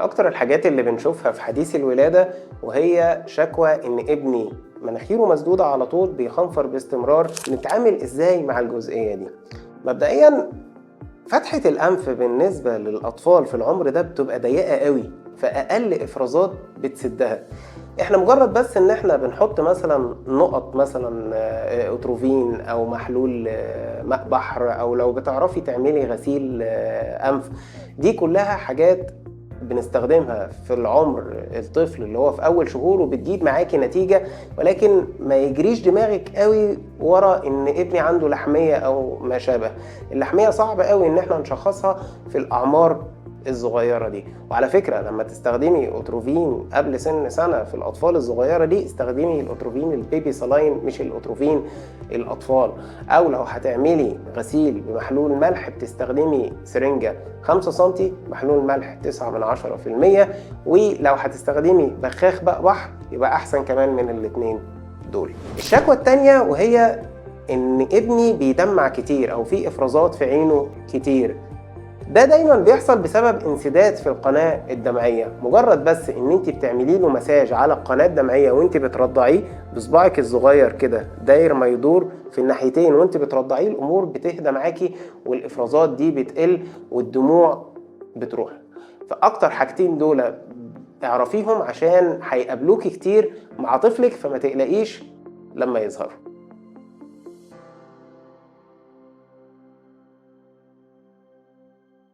اكتر الحاجات اللي بنشوفها في حديث الولادة وهي شكوى ان ابني مناخيره مسدودة على طول، بيخنفر باستمرار. نتعامل ازاي مع الجزئية دي؟ مبدئيا فتحة الأنف بالنسبة للأطفال في العمر ده بتبقى ضيقة قوي، فأقل إفرازات بتسدها. احنا مجرد بس ان احنا بنحط مثلا نقط مثلا اوتروفين او محلول ماء بحر، او لو بتعرفي تعملي غسيل انف، دي كلها حاجات بنستخدمها في العمر الطفل اللي هو في اول شهور وبتجيب معاكي نتيجة. ولكن ما يجريش دماغك قوي ورا ان ابني عنده لحمية او ما شابه. اللحمية صعب قوي ان احنا نشخصها في الاعمار الصغيرة دي. وعلى فكرة لما تستخدمي اوتروفين قبل سن سنة في الأطفال الصغيرة دي، استخدمي الاوتروفين ال baby saline مش الاوتروفين الأطفال. أو لو هتعملي غسيل بمحلول ملح بتستخدمي سرنجة 5 سنتي محلول ملح 9.1%. ولو هتستخدمي بخاخ بقى بحر يبقى أحسن كمان من الاتنين دول. الشكوى التانية وهي إن ابني بيدمع كتير أو في إفرازات في عينه كتير. ده دايما بيحصل بسبب انسداد في القناة الدمعية. مجرد بس ان انت بتعملي له مساج على القناة الدمعية وانت بترضعيه بصباعك الصغير كده داير ما يدور في الناحيتين وانت بترضعيه، الامور بتهدى معاكي والافرازات دي بتقل والدموع بتروح. فاكتر حاجتين دول اعرفيهم عشان هيقابلوكي كتير مع طفلك، فما تقلقيش لما يظهروا.